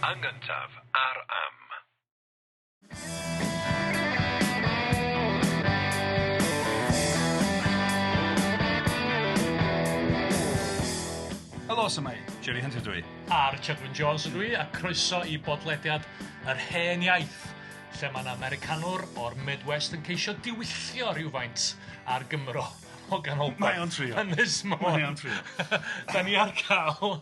Yn gyntaf ar Am. Helo, su'mai? Jerry Hunter dw i. A Richard Wyn Jones ydw i, a croeso i bodlediad Yr Hen Iaith, lle mae 'na Americanwr o'r Midwest yn ceisio diwyllio rhywfaint ar Gymro o ganolbarth. Mae o'n trio. Ynys Môn. Mae o'n trio. Da ni ar gael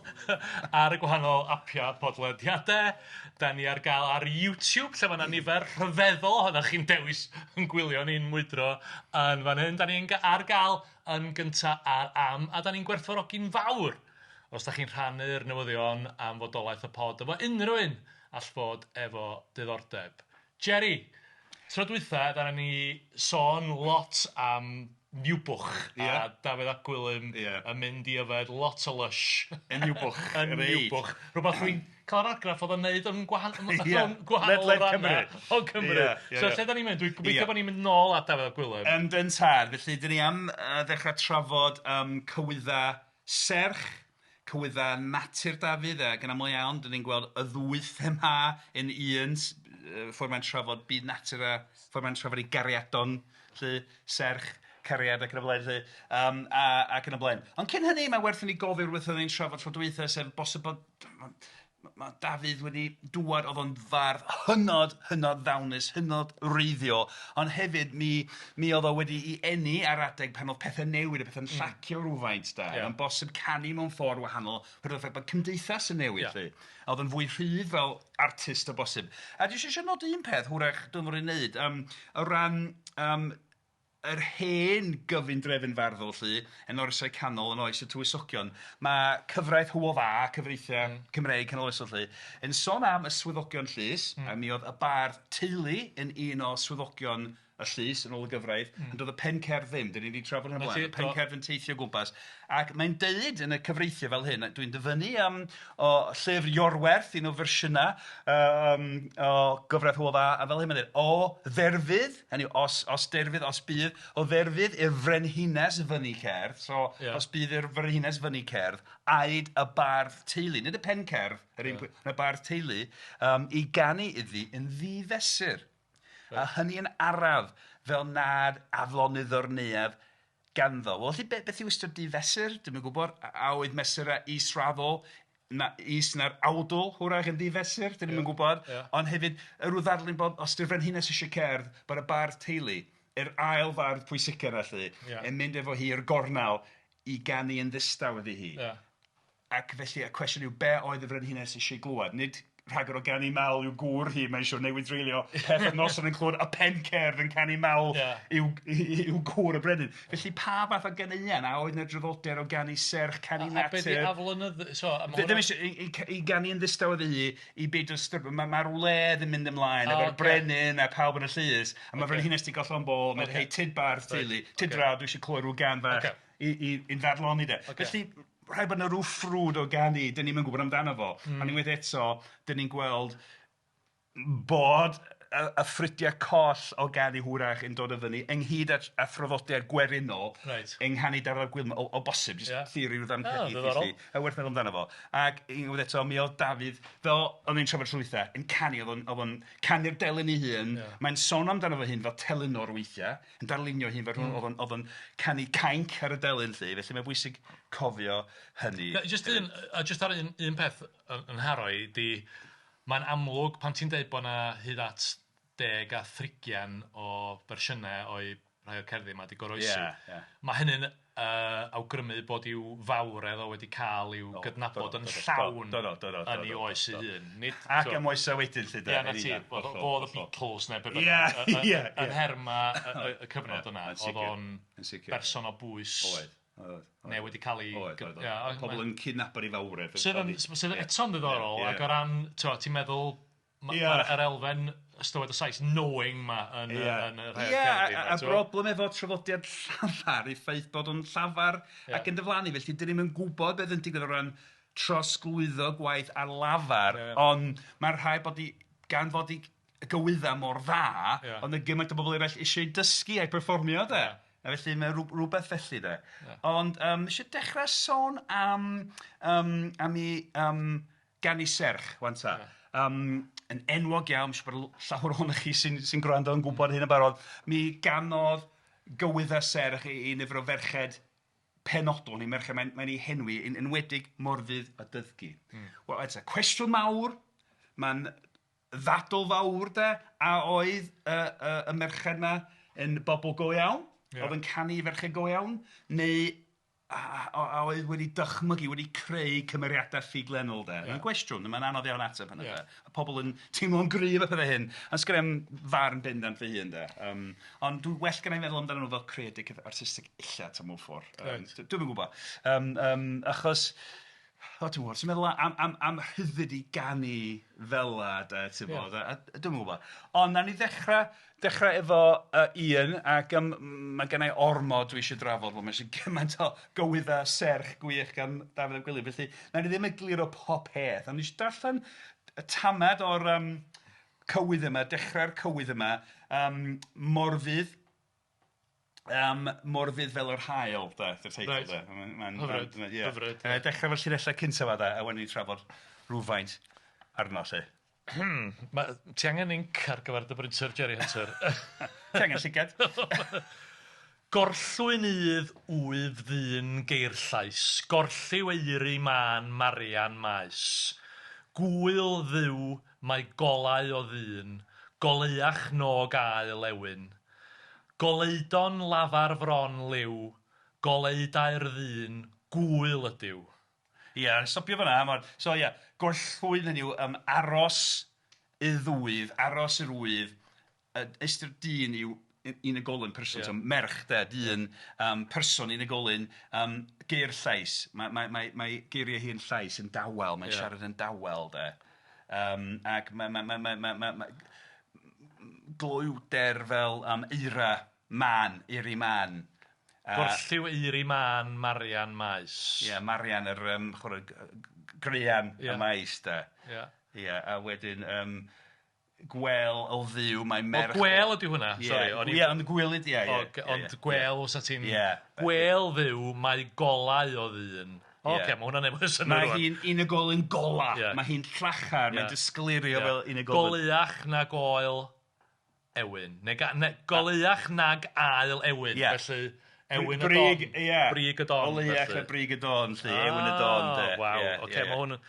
ar y gwahanol apiau podlediadau. Da ni ar gael ar YouTube, lle mae yna nifer rhyfeddol ohonoch chi'n dewis yn gwylio ni'n mwydro yn fan hyn. Da ni'n ar gael yn gynta ar Am, a da ni'n gwerthfawrogi'n fawr os da chi'n rhannu'r newyddion am fodolaeth y pod efo unrhyw un all fod efo diddordeb. Jerry, tro dwytha, ddaru ni sôn lot am Niwbwch a Dafydd ap Gwilym yn mynd i yfed lot o lysh. Yn Niwbwch. Yn Niwbwch. Rhywbeth dwi'n cael yr argraff oedd o'n neud yn gwahanol Ledled rannau Cymru. o Cymru. So lle da ni'n mynd? Dwi'n gobeithio bod ni'n mynd nôl at Dafydd ap Gwilym. Yndyn tad. Felly, dan ni am ddechrau trafod cywyddau serch, cywyddau natur Dafydd, ac yn aml iawn, dan ni'n gweld y ddwy thema yn un, ffordd mae'n trafod byd natur a ffordd mae'n trafod ei gariadon, 'lly, serch, cariad ac yn y blaen 'lly, yym a ac yn y blaen. Ond cyn hynny, mae'n werth i ni gofio rhywbeth oedden ni'n trafod tro dwytha, sef bosib bod mae Dafydd wedi dŵad, oedd o'n fardd hynod, hynod ddawnus, hynod wreiddiol, ond hefyd mi, mi oedd o wedi'i eni ar adeg pan oedd pethau'n newid a pethau'n llacio rhywfaint de. Mae'n bosib canu mewn ffordd wahanol, oherwydd y ffaith bod cymdeithas yn newid 'lly. A oedd o'n fwy rhydd fel artist o bosib. A dwi eisiau nodi un peth, hwyrach dwi'n fawr ei wneud, yym o ran yym yr hen gyfundrefn farddol 'lly, yn Oesau Canol, yn oes y tywysogion, mae cyfraith Hywel Dda, cyfreithiau Cymreig canoloesol 'lly, yn sôn am y swyddogion llys, a mi oedd y bardd teulu yn un o swyddogion y llys yn ôl y gyfraith, ond doedd y pencerdd ddim, dan ni 'di trafod hyn o blaen, y pencerdd yn teithio o gwmpas, ac mae'n deud yn y cyfreithiau fel hyn, dwi'n dyfynnu yym o llyfr Iorwerth, un o fersiynau yym o Gyfraith Hywel Dda, a fel hyn mae'n dweud, o dderfydd, hynny yw, os, os derfydd, os bydd, o dderfydd i'r frenhines fyny cerdd, so yeah. os bydd i'r frenhines fyny cerdd, aed y bardd teulu, nid y pencerdd, yr un yeah. y bardd teulu, um, i ganu iddi yn ddifesur. Right. A hynny yn araf, fel nad aflonydd o'r neuadd ganddo. Wel, felly be, beth yw ystyr difesur? Dwi'm yn gwybod. A oedd mesurau israddol na, is na'r awdl, hwrach, yn ddifesur? Dyn ni'm yn gwybod. Yeah. Ond hefyd, y rhyw ddarlun bod os di'r frenhines eisiau cerdd, bod y bardd teulu, yr ail fardd pwysica yna, lly, yeah. yn mynd efo hi i'r gornel i ganu yn ddistaw iddi hi. Yeah. Ac felly y cwestiwn yw, be oedd y frenhines eisiau glywed? Nid rhagor o ganu mawl i'w gŵr hi, mae'n siŵr, newydd dreulio peth y noson yn clywed y pencerdd yn canu mawl yeah. i'w, i'w gŵr y brenin. Felly pa fath o ganeuon, a oedd yna draddodiad o ganu serch, canu natur? A beth i aflonyddu? So, Ddim eisiau i, i, i ganu yn ddistaw iddi hi, i beidio styrbio. Mae'r ma wledd yn mynd ymlaen oh, efo'r okay. brenin a pawb yn y llys, a mae okay. frenhines di gollo'n bol, mae'n okay. hei, tyd bardd teulu, tyd okay. draw, dwi eisiau clywed rhyw gan fach. Okay. I, i, i ddadloni de. Okay. Felly, rhaid bod 'na ryw ffrwd o ganu, dan ni'm yn gwybod amdano fo. Ond unwaith eto, dan ni'n gweld bod y, y ffrydiau coll o ganu hwyrach yn dod o fyny, ynghyd â, â thraddodiad gwerinol reit. yng nghanu Dafydd ap Gwilym, o, o bosib, jyst yeah. theori rhyw ddamcaniaeth oh, felly, a werth meddwl amdano fo. Ac unwaith eto, mi oedd Dafydd, fel o'n i'n trafod tro dwytha, yn canu, oedd o'n, oedd o'n canu'r delyn ei hun, yeah. mae'n sôn amdano fo hun fel telynor weithiau, yn darlunio hun fel rhywun oedd o'n, oedd o'n canu cainc ar y delyn 'lly, felly mae'n bwysig cofio hynny. Na, jyst un, a jyst ar un, un peth yn, yn nharo i, di, mae'n amlwg pan ti'n deud bod 'na hyd at deg a thrigian o fersiynau o'i rhai o'r cerddi 'ma 'di goroesi. Ie, ie. Mae hynny'n awgrymu bod i'w fawredd o wedi cael i'w gydnabod yn llawn yn ei oes ei hun. Nid, Ac am oesau wedyn 'lly de. Ie, 'na ti. Fo oedd y Beatles neu be bynnag. Ie, ie. Yn nhermau y cyfnod yna, oedd o'n berson o bwys. Oedd. Oedd. Neu wedi cael ei... Oedd, oedd. Pobl yn cydnabod ei fawredd. Sydd eto'n ddiddorol, ac o ran, ti'n meddwl Mae'r elfen, ystywed y Sais, knowing ma yn, yn y rhai Ie, a broblem efo traddodiad llafar, y ffaith bod o'n llafar ac yn diflannu, felly dyn ni'm yn gwybod beth yn digwydd o ran trosglwyddo gwaith ar lafar, ond mae'n rhaid bod i, gan fod i gywyddau mor dda, ond y gymaint o bobl eraill eisiau dysgu a'i perfformio de. A felly mae rhywbeth felly de. Ond um, eisiau dechrau sôn am, um, am i um, ganu serch, wan ta. yn enwog iawn, mae'n siŵr bod llawer ohonoch chi sy'n sy gwrando yn gwybod hyn yn barod, mi ganodd gywyddau serch i nifer o ferched penodol, neu merched mae'n mae ei henwi, yn enwedig Morfudd a Dyddgu. Wel, eto, cwestiwn mawr, mae'n ddadl fawr de, a oedd y merched 'ma yn bobl go iawn, oedd yn canu i ferched go iawn, neu a oedd wedi dychmygu, wedi creu cymeriadau ffuglenol de. Mae'n gwestiwn, mae'n anodd iawn ateb hynny de. A pobl yn teimlo'n gryf y pethau hyn, ond sgen i'm farn bendant fy hun de. Ond dwi well gen i feddwl amdanyn nhw fel creadig artistig ella, ta mewn ffordd. Dwi'm yn gwybod. Achos, o ti'n gwybod, ti'n meddwl am rhyddid i ganu fela de, ti'n gwybod, a dwi'm yn gwybod. Ond nawn ni ddechrau dechrau efo un, ac mae gennau ormod dwi eisiau drafod, wel, mae eisiau gymaint o gywyddau serch gwych gan Dafydd ap Gwilym, felly nawn ni ddim egluro pob peth, ond eisiau darllen y tamed o'r cywydd yma, dechrau'r cywydd yma, Morfudd, Morfudd fel yr haul, de, ydy'r teitl, Reit. de. Mae'n... mae'n Hyfryd, mae'n- ie. hyfryd. Yy, dechrau efo'r llinellau cyntaf yma, de, a wedyn ni trafod rhywfaint arno, 'lly. Ti angen inc ar gyfer dy brinter, Jerry Hunter. Ti angen llygad? Gorllwyn udd wyf ddyn geirllais, gorlliw eiry mân Marian maes. Gŵyl Dduw mae golau o ddyn, goleuach nog ael ewyn. Goleudon lafar fron liw, goleudai'r ddyn, gŵyl ydyw. Ia, stopio fan'na, ma'r... so ia, gorllwyn hynny yw aros y ddwyf, aros yr wyf, ystyr dyn yw unigolyn, person, so merch de, dyn, person, unigolyn, geir llais, mae, mae, mae, mae geiriau hi yn llais, yn dawel, mae'n siarad yn dawel de, ac mae, mae, mae, mae, mae, mae, mae gloywder fel eira mân, eiry mân. Gorlliw eiry mân, Marian maes. Ie, Marian yr chwarae graean y maes de. Ie. Ie, a wedyn gwel o dduw mae merch... O, gwel ydy hwnna, sori. Ie, ond gwelyd, ie, ie. Ond gwel, fysa ti'n... Ie. Gwel dduw, mae golau o ddyn. Oce, mae hwnna'n neud mwy o synnwyr Mae hi'n unigolyn gola, mae hi'n llachar, mae'n disgleirio fel unigolyn. Goleuach nag oel ewyn. Neu goleuach nag ael ewyn, felly ewyn y don. Brig, ie. Brig y don. Goleuach na brig y don, 'lly, ewyn y don, de. Waw, oce, mae hwn yn...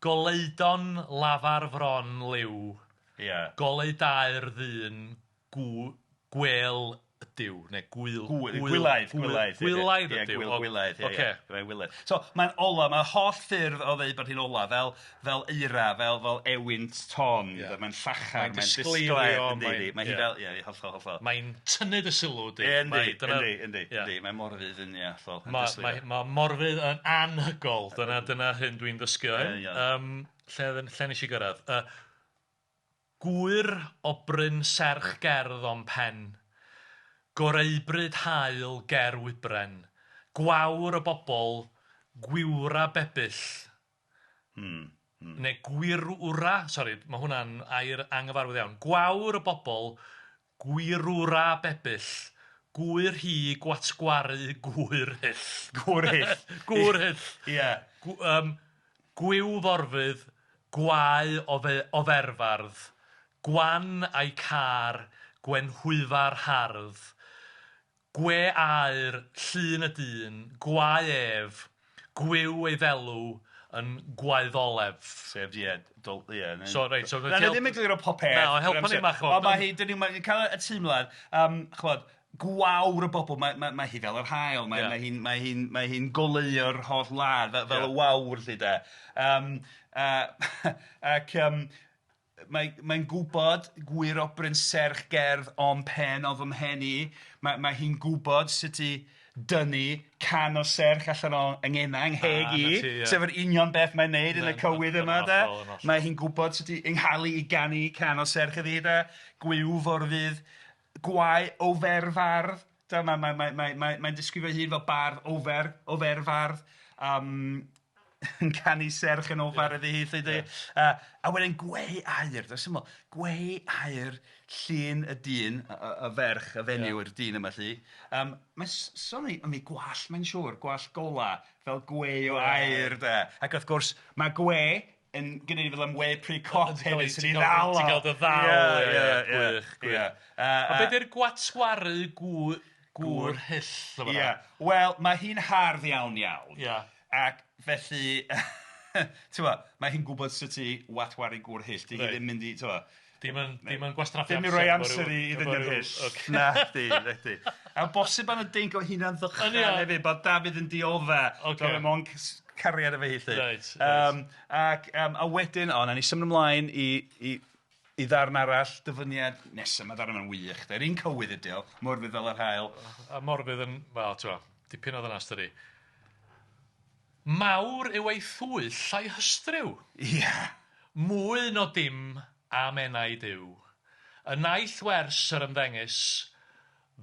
Goleudon lafar fron liw. Ie. Goleudau'r ddyn gwêl ydyw, neu gwyl... Gwylaidd, gwylaidd. Gwylaidd ydyw. Ie, gwylaidd, ie, ie. Mae'n wylaidd. So, mae'n ola, mae holl ffyrdd o ddeud bod hi'n ola, fel, fel eira, fel, fel ewynt ton, yeah. mae'n llachar, mae'n disgleirio, yndi, mae hi fel, ie, hollol, hollol. Mae'n tynnu dy sylw di. Yndi, yndi, yndi, yndi, mae Morfudd yn, ie, hollol. Mae, mae, mae Morfudd yn anhygol, dyna, dyna hyn dwi'n ddysgu o hyn. Lle, lle nes i gyrraedd? Gŵyr o bryn serch gerdd o'm pen, Goreubryd haul ger wybren, Gwawr y bobl, gwiwra bebyll. Neu gwirwra, sori, mae hwnna'n air anghyfarwydd iawn. Gwawr y bobl, gwirwra bebyll, Gŵyr hi gwatgwaru gŵyr hyll. Gŵr hyll. Gŵr hyll. Ie. Gwiw forfudd, gwae oferfardd, gwan a'i car, gwenhwyfar hardd, gwe aur, llun y dyn, gwae ef, gwiw ei ddelw yn gwaeddolef. Sef, ie, dol, ie. So, reit, so... Na, ddim yn egluro popeth. Na, helpa ni bach. Ond mae hi, dyn ni'n cael y teimlad, ch'mod, gwawr y bobl, mae, mae, mae hi fel yr haul, mae, mae hi'n mae hi mae hi'n goleuo'r holl wlad fel, fel y wawr, 'lly de. Ac mae, mae'n gwybod gwyrobryn serch gerdd o'm pen, o fy mhen i. Mae, mae hi'n gwybod sut i dynnu can o serch allan o 'ngenau, 'ngheg i, sef yr union beth mae'n neud yn y cywydd yma de. Mae hi'n gwybod sut i 'nghalu i ganu can o serch iddi de. Gwiw forfudd, gwae ofer fardd. De, mae, mae, mae, mae, mae, mae'n disgrifio ei hun fel bardd ofer, ofer fardd. Yn canu serch yn ofer iddi hi 'lly de. A wedyn gweu aur, dwi'n syml, gweu aur llun y dyn, y ferch, y fenyw i'r dyn yma 'lly. Mae'n sôn am ei gwallt, mae'n siŵr, gwallt gola, fel gweu o aur de. Ac wrth gwrs, mae gwe yn gwneud fel am we pry cop hefyd sy'n ei ddal o. Ti'n cael dy ddal. Ie, ie, Gwych, gwych. A be di'r gwatwaru gŵr hyll yma? Ie, wel, mae hi'n hardd iawn iawn. Ie. Ac felly, ti'n gwbod, mae hi'n gwybod sut i watwaru gŵr hyll. Di hi ddim mynd i, ti'n gwbod... Dim yn, dim yn gwastraffu amser. Dim i roi amser i ddynion hyll. Na, di, na di. A bosib bod yna dinc o hunan ddychan hefyd, bod Dafydd yn diodda. Ocê. Bod mond cariad efo hi 'lly. Reit, reit. Ac a wedyn, o, nawn ni symud ymlaen i i i ddarn arall, dyfyniad nesaf, mae ddarn yma'n wych. Yr un cywydd ydi o, Morfudd fel yr haul. A Morfudd yn, wel, ti'n gwbod, dipyn o ddynas dydi. Mawr yw ei thwyll a'i hystryw. Ia. Mwy no dim am enaid yw. Y naill wers yr ymddengys,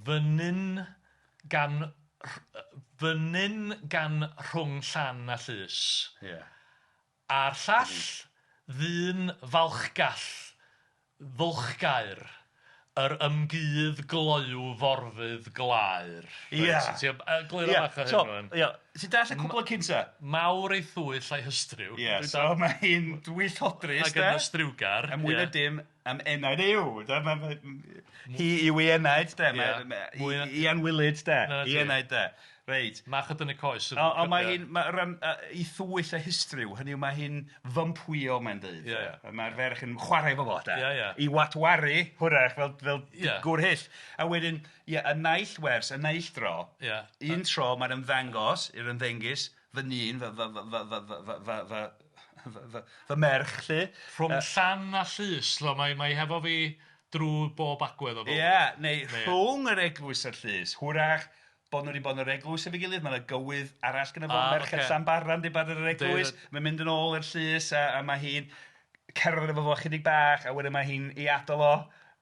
fy nyn gan fy nyn gan rhwng llan a llys. Ia. A'r llall, ddyn falchgall, fwlchgaer, yr ymgudd gloyw forfudd glaer. Ia. Reit, ti'n egluro bach o hyn rwan? Ia. Ti'n dallt y cwpl o cynta? Mawr ei thwyll a'i hystryw. Ia, so mae hi'n dwyllodrus, Ac yn ystrywgar. A mwy na dim am enaid yw. De? Hi yw ei enaid, de. Mae, i anwylyd, de. I enaid, de. Reit. Mach o dynnu coes. Ond mae hi'n, mae ran, i thwyll a hystryw, hynny yw mae hi'n fympwyo, mae'n dweud. Ie, ie. Mae'r ferch yn chwarae efo fo, de. Ie, ie. I watwaru, hwrach, fel, fel Ie. gŵr hyll. A wedyn, ie, y naill wers, y naill dro, Ie. un tro mae'n ymddangos i'r ymddengys, fy nyn, fy, fy, fy, fy, fy, fy, fy, fy, fy, fy, fy merch, 'lly. Rhwng llan a llys, lo, mae, mae hefo fi drwy bob agwedd o fywyd. Ie, neu rhwng yr eglwys a'r llys. Hwrach bod nhw wedi bod yn yr eglwys efo'i gilydd, mae yna gywydd arall gyda fo, Merched Llanbaran wedi bod yn yr eglwys, mae'n mynd yn ôl i'r llys a, a mae hi'n cerdded efo fo chydig bach, a wedyn mae hi'n ei adael o.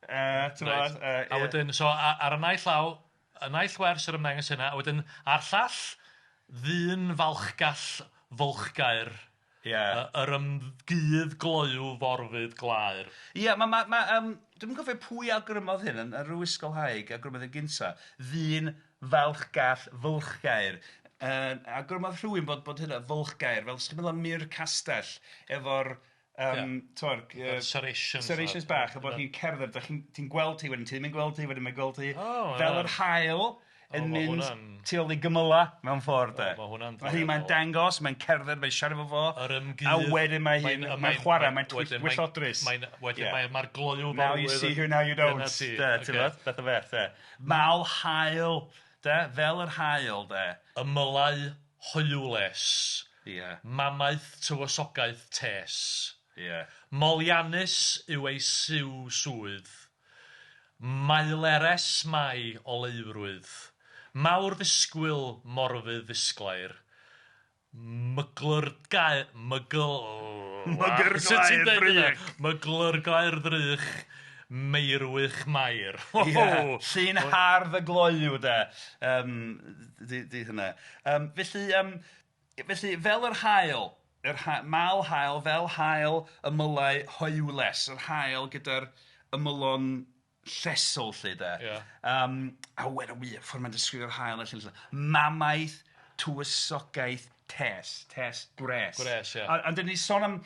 Reit. A wedyn, so ar y naill law, y naill wers yr ymddangos hynna, a wedyn a'r llall, ddyn falchgall fwlchgaer. Ie. Yr ymgudd gloyw forfudd glaer. Ie, mae... Ma, ma, dwi'm yn cofio pwy awgrymodd hyn, yn rhyw ysgolhaig awgrymodd yn gynta, ddyn falchgall fwlchgaer. Awgrymodd rhywun bod, bod hynna fwlchgaer, fel os chi'n meddwl am mur castell efo'r... Serrations. Serrations bach, a bod hi'n cerdded, ti'n gweld hi wedyn, ti ddim yn gweld hi, wedyn mae'n gweld hi, oh, fel yr haul yn mynd tu ôl i gymyla mewn ffordd de. Mae hwnna'n Mae hi mae'n dangos, mae'n cerdded, mae'n siarad efo fo. Yr ymgudd. A wedyn mae hi'n mae'n chwarae, mae'n twyllodrus. Mae'n wedyn yeah. mae'r gloyw Now you see her, now you don't. De, ti'n gwbod? Beth o beth, de. Mal haul, de, fel yr haul, de. Ymylau hoywles. Ie. Mamaeth tywysogaeth tes. Ie. Moliannus yw ei siw swydd. Maeleres mai oleurwydd. Mawr ddisgwyl morfudd ddisglair. Myglyrgaer... Mygl... Mygrgaer ddrych. Myglyrgaer ddrych. Meirwych Mair. Ie, llun hardd y gloyw de. Di hynna. Felly, felly, fel yr haul, yr ha mal haul, fel haul ymylau hoywles, yr haul gyda'r ymylon llesol 'lly de. Ie. A wedyn wir, ffordd mae'n disgrifio'r haul a'r llun, mamaeth, tywysogaeth, tes, tes, gwres. Gwres, ie. A, a dyn ni sôn am,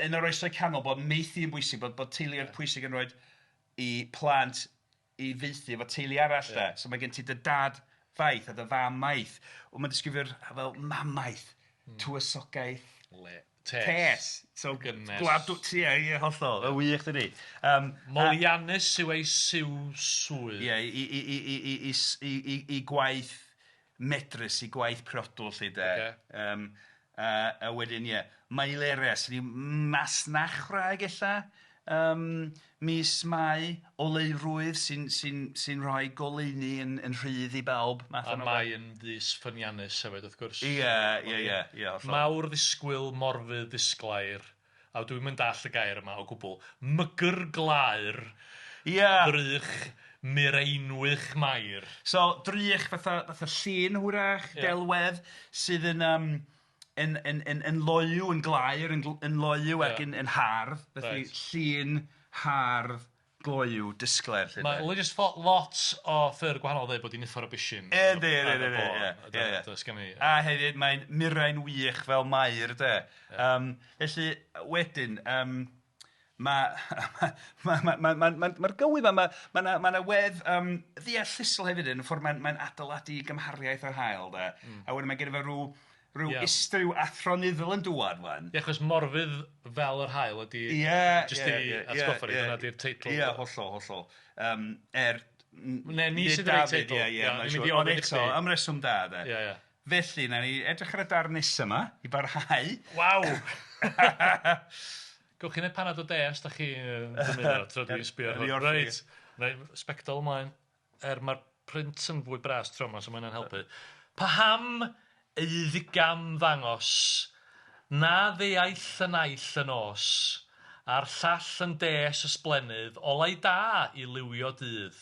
yn yr oesau canol, bod maethu yn bwysig, bod, bod teuluoedd pwysig yn rhoi i plant i faethu efo teulu arall de. So mae gen ti dy dad faeth a dy fam maeth. Wel, mae'n disgrifio'r fel mamaeth, tywysogaeth, Le. Tes. tes. So, Gynnes. gwladw... Ie, ie, hollol. Y wych, dydi. Moliannus yw ei siw swydd. Ie, i, i, i, i, i, i, i, i, i gwaith medrus, i gwaith priodol, 'lly de. Ocê. A wedyn, ie, Maileres, ni masnachwraig ella, mis Mai, oleurwydd sy'n sy sy rhoi goleuni yn, yn rhydd i bawb. Math A yna o mae yn ddys ffyniannus hefyd, wrth gwrs. Ie, ie, ie, ie, hollol. Mawr ddisgwyl, morfudd ddisglair. A dwi'm yn dallt y gair yma o gwbl. Mygyr glaer. Ie. Drych mireinwych Mair. So, drych fatha, fatha llun hwyrach, Ie. delwedd, sydd yn, yn, yn, yn, yn loyw, yn glaer, yn, yn loyw ac Ie. yn, yn hardd. Felly, Reit. llun, hardd, gloyw disglair 'lly de. Mae jyst lot o ffyrdd gwahanol o ddeud bod hi'n uffar o bishyn. Yndi, yndi, yndi, ie, ie, ie. Does gen i... A hefyd mae'n mirein'n wych fel Mair de. Yym felly wedyn yym ma' ma' ma' ma' ma' ma' ma'r gywydd 'ma ma' ma' 'na ma' 'na wedd yym ddeallusol hefyd yn y ffordd mae'n mae'n adeiladu gymhariaeth o'r haul de. A wedyn mae genna fo ryw ryw ystryw athronyddol yn dŵad ŵan. Ie, achos Morfudd fel yr haul ydy... Ie, Jyst i atgoffa ni, dyna 'di'r teitl. Ie, hollol, hollol. Yym er... Ne, ni sydd yn rhoi teitl. Ie, ie, mae'n siŵr. Ond eto, am reswm da, de. Ie, ie. Felly, wnawn ni edrych ar y darn nesa 'ma i barhau. Waw! Gewch chi wneud panad o de os da chi'n dymuno tra dwi'n sbio ar hwn. Reit, wna i sbectol ymlaen. Er mae'r print yn fwy bras tro yma, so mae hynna'n helpu. Paham eiddigam ddangos na ddeaill y naill y nos, a'r llall yn des ysblennydd olau da i liwio dydd?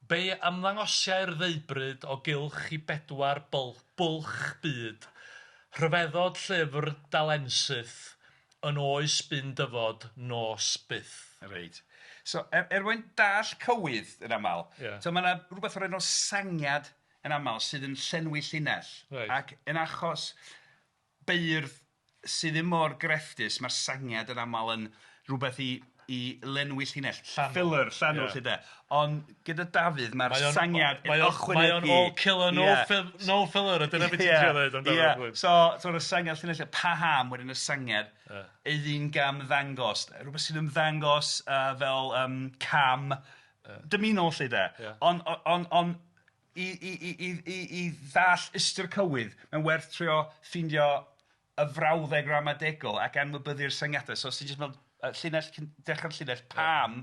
Be ymddangosiai'r ddeubryd o gylch i bedwar bwlch byd, rhyfeddod llyfr dalensyth yn oes bu'n dyfod nos byth. Reit. So er mwyn dall cywydd yn aml, Ia. so mae 'na rywbeth o'r enw sangiad yn aml sydd yn llenwi llinell. Reit. Ac yn achos beirdd sydd ddim mor grefftus, mae'r sangiad yn aml yn rhywbeth i i lenwi llinell. Llanw. Filler, llanw Ie. 'lly de. Ond gyda Dafydd mae'r sangiad yn ychwanegu... Mae o'n all killer, no, Ie. no filler, a dyna beth ti'n trio ddeud amdano Ie. fo. So, so y sangiad llinell, paham wedyn y sangiad iddi'n gam ddangos, rhywbeth sy'n ymddangos fel cam dymunol 'lly de. Ie. Ond on, on, i, i, i, i, i, i ddall ystyr cywydd, mae'n werth trio ffeindio y frawddeg ramadegol ac anwybyddu'r sangiadau. So os ti'n jyst meddwl, llinell, dechrau'r llinell, pam,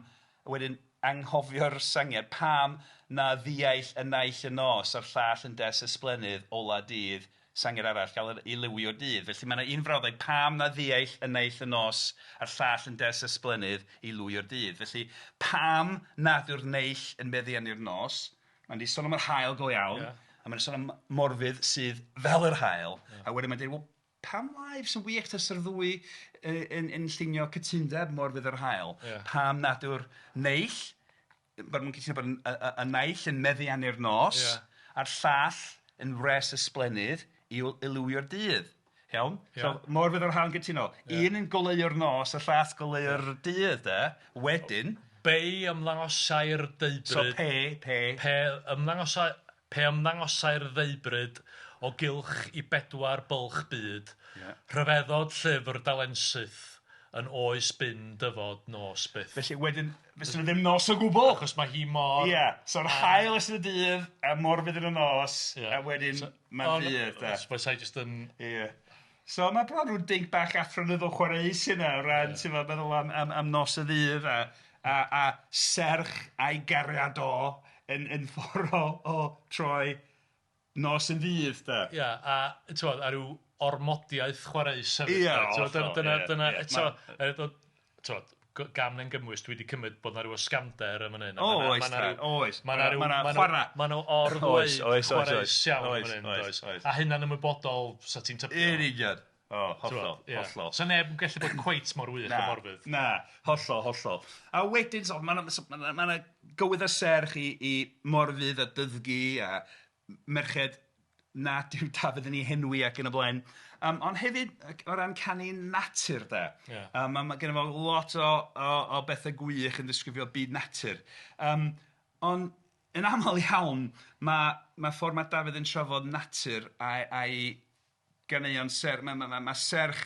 a wedyn anghofio'r sangiad, pam na ddiaill y naill y nos a'r llall yn des ysblennydd ola dydd, sangiad arall gael ei liwio'r dydd. Felly mae yna un frawddeg, pam na ddiaill y naill y nos a'r llall yn des ysblennydd i lwio'r dydd. Felly pam nad yw'r naill yn meddiannu'r nos, Mae'n di sôn am yr haul go iawn, a mae'n sôn am Morfudd sydd fel yr haul, a wedyn mae'n dweud, wel, pam laif sy'n wych tasa'r ddwy yn llunio cytundeb Morfudd yr haul? Pam nad yw'r naill, bod nhw'n cytuno bod y naill yn meddiannu'r nos, a'r llall yn wres ysblennydd i ilywio'r dydd. Iawn? So Morfudd a'r haul yn cytuno. Un yn goleuo'r nos, y llall goleuo'r dydd, de. Wedyn... Bei ymddangosai'r deubryd... So pe, pe... Pe ymddangosai, pe ymddangosai'r ddeubryd o gylch i bedwar bylch byd, rhyfeddod llyfr dalensyth yn oes bun dyfod nos byth. Felly wedyn, fysa 'na ddim nos o gwbl! Achos mae hi mor... Ie, so'r haul ys y dydd, a Morfudd yn y nos, a wedyn mae'n ddydd, de. Fysa i jyst yn... Ie. So mae bron rhyw dinc bach athronyddol chwareus yna o ran, ti'n meddwl am nos y ddydd a serch a'i gariad o yn ffordd o troi nos yn ddydd, de. Ie, a ti'n a ryw ormodiaeth chwareus hefyd. Ie, hollol. Dyna, dyna, eto, ti'n gam neu'n gymwys, dwi wedi cymryd bod 'na ryw ysgafnder yn fan hyn. O, oes, oes. Mae 'na ryw chwarae. Mae 'na or-ddweud chwareus iawn yn fan hyn, does. A hynna'n ymwybodol, sa ti'n tybio. Yn union. O, hollol, hollol. Sa neb yn gallu bod cweit mor wych â Morfudd. Na, hollol, hollol. A wedyn, so, mae 'na gywydd a serch i Morfudd a Dyddgu a merched nad yw Dafydd yn ei henwi ac yn y blaen. Ond hefyd o ran canu natur de. Yeah. Mae genna fo lot o bethau gwych yn disgrifio byd natur. Ond yn aml iawn, mae ffordd mae Dafydd yn trafod natur a'i ganeuon ser-, mae serch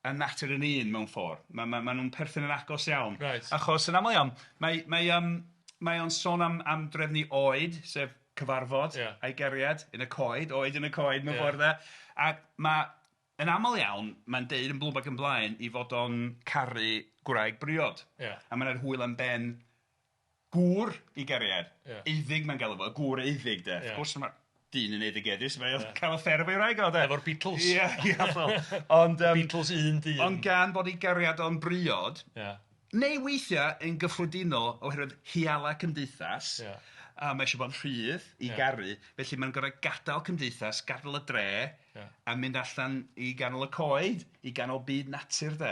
a natur yn un mewn ffordd. Mae nhw'n perthyn yn agos iawn. Right. Achos yn aml iawn, mae o'n sôn am drefnu oed, sef cyfarfod a'i gariad yn y coed, oed yn y coed mewn ffordd de. Ac mae, yn aml iawn, mae'n deud yn blwm ac yn blaen i fod o'n caru gwraig briod. A mae'n hwyl am ben gŵr i gariad. Eiddig mae'n galw fo, gŵr eiddig de. Wrth gwrs mae dyn yn eiddigeddus, mae'n cael affair efo'i wraig o de. Efo'r Beatles. Ie, ie, hollol. Ond, Beatles un dyn. Ond gan bod ei gariad o'n briod, neu weithiau yn gyffredinol oherwydd hiala cymdeithas, A mae eisiau bod yn rhydd i garu, felly mae'n gorfod gadael cymdeithas, gadael y dre, a mynd allan i ganol y coed, i ganol byd natur de.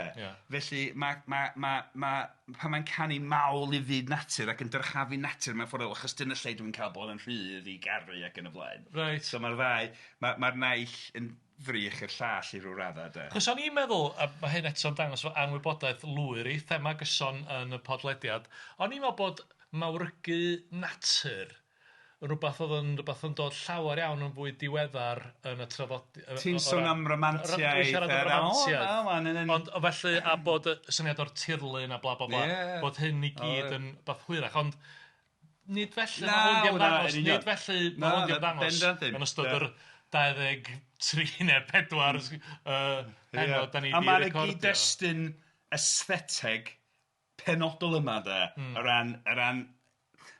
Felly mae, mae, mae, mae, pan mae'n canu mawl i fyd natur ac yn dyrchafu natur mewn ffordd, achos dyna lle dwi'n cael bod yn rhydd i garu ac yn y blaen. Reit. So mae'r ddau, mae'r naill yn ddrych i'r llall i ryw raddau de. Achos o'n i'n meddwl, a mae hyn eto'n dangos fy anwybodaeth lwyr i, thema gyson yn y podlediad, o'n i'n meddwl bod mawrygu natur yn rhywbeth oedd yn rhywbeth yn dod llawer iawn yn fwy diweddar yn y traddodi-... Ti'n sôn am ramantiaeth... Dwi'n siarad am ramantiaeth. Ond felly, a bod y syniad o'r tirlun a bla bla bla, bod hyn i gyd yn beth hwyrach, ond nid felly mae hwn 'di ymddangos, nid felly mae hwn 'di ymddangos yn ystod yr 23 neu 4 pennod 'dan ni 'di recordio. A mae 'na gyd-destun aestheteg penodol yma de, o ran, o ran,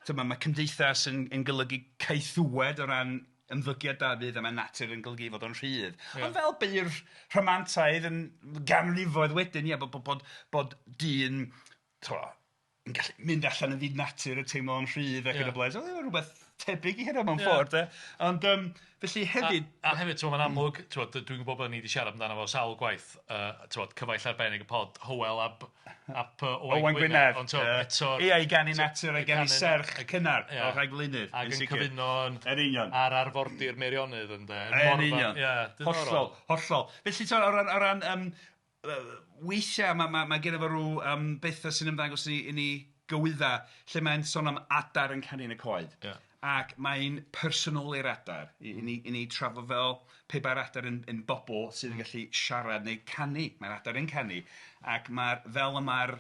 ti'bod, mae cymdeithas yn yn golygu caethiwed o ran ymddygiad Dafydd a mae natur yn golygu fod o'n rhydd. Ond fel beirdd rhamantaidd yn ganrifoedd wedyn, ia, bod bod bod bod dyn, ti'bod, yn gallu mynd allan yn fyd natur a teimlo'n rhydd ac yn y blaen. So oedd rhywbeth tebyg i hynna mewn ffordd de. Ond yym felly hefyd... A hefyd ti'n gwbod mae'n amlwg, ti'n gwbod, dwi'n gwybod bod ni 'di siarad amdano fo sawl gwaith, ti'n gwbod, cyfaill arbennig y pod, Hywel ab ap Owain Gwynedd. Ond ti'n gwbod, eto... Ia, i ganu natur a ganu serch cynnar o'r rhagflaenydd. Ac yn cyfuno yn... Yn union. ...ar arfordir Meirionnydd ynde. Yn union. Ia, diddorol. Hollol, hollol. Felly ti'n gwbod, o ran, o ran yym weithiau mae, mae, mae genna fo rhyw bethau sy'n ymddangos i ni gywydda lle mae'n sôn am adar yn canu yn y coed. Ia. Ac mae'n personoli'r adar i i ni i ni trafod fel pe bai'r adar yn yn bobl sydd yn gallu siarad neu canu. Mae'r adar yn canu ac mae'r fel y mae'r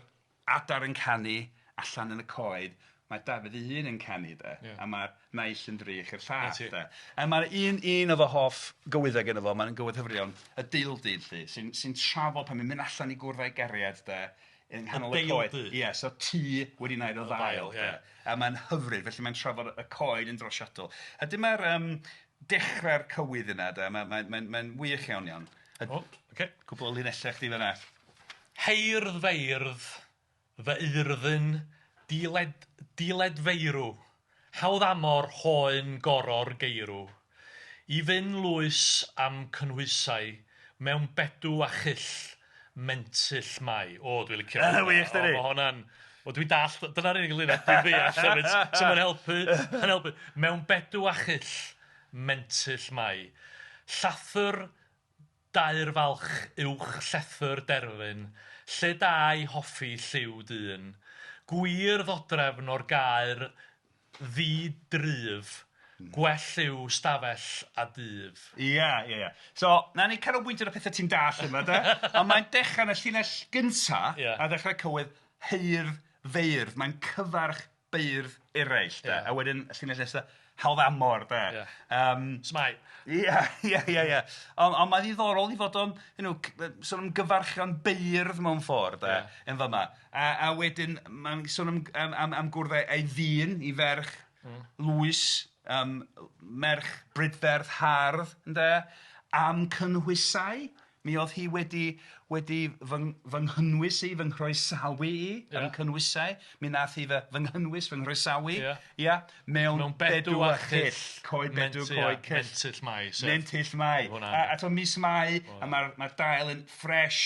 adar yn canu allan yn y coed, mae Dafydd ei hun yn canu de, a mae'r naill yn drych i'r llall de. A mae'r un, un o fy hoff gywyddau gynno fo, mae'n gywydd hyfryd iawn, y Deildy 'lly, sy'n sy'n trafod pan mae'n mynd allan i gwrdd â'i gariad de, yng nghanol y coed. Y Deildy? Ie, so tŷ wedi wneud o ddail de. A mae'n hyfryd, felly mae'n trafod y coed yn drosiadol. A dyma'r yym dechrau'r cywydd yna de, mae'n mae'n mae'n mae'n wych iawn iawn. A O, ocê. Cwpl o linellau chdi fan'na. Heirdd feirdd, fy urddyn, diled, diledfeirw, hawdd amor hoen goror geirw. I fyn lwys am cynhwysau, mewn bedw a chyll, mentyll mai. O, dwi'n licio hwnna. Wych, dydi? O, mae hwnna'n... O, dwi'n dallt, dyna'r unig linell dwi'n ddeall hefyd, so mae'n helpu, mae'n helpu. Mewn bedw a chyll, mentyll mai. Llathr Dair falch uwch llethr derfyn, lle da i hoffi lliw dyn. Gwir ddodrefn o'r gaer ddi-dryf, gwell yw stafell a dyf. Ia, ia, ia. So, nawn ni canolbwyntio ar y pethau ti'n dallt yma, de. Ond mae'n dechrau yn y llinell gynta, a ddechrau cywydd heirdd feirdd. Mae'n cyfarch beirdd eraill, de. A wedyn y llinell nesa, hawdd amor, de. Ia. S'mai? Ia, ia, ia, ia. Ond ond mae'n ddiddorol i fod o'n, you know, sôn am gyfarchion beirdd mewn ffordd, de, yn fama. A wedyn mae'n sôn am am am am gwrdd â'i ddyn, ei ferch Lwys, merch brydferth hardd, ynde, am cynhwysau. Mi oedd hi wedi wedi fy fy nghynnwys i, fy nghroesawu i, am cynhwysau. Mi nath hi fy fy nghynnwys, fy nghroesawu. Ia. Mewn, Mewn bedw a chyll. Coed bedw, coed cyll. Mentyll Mai. Sef. Mentyll Mai. A a t'mo' mis Mai, a mae'r mae'r dail yn ffres,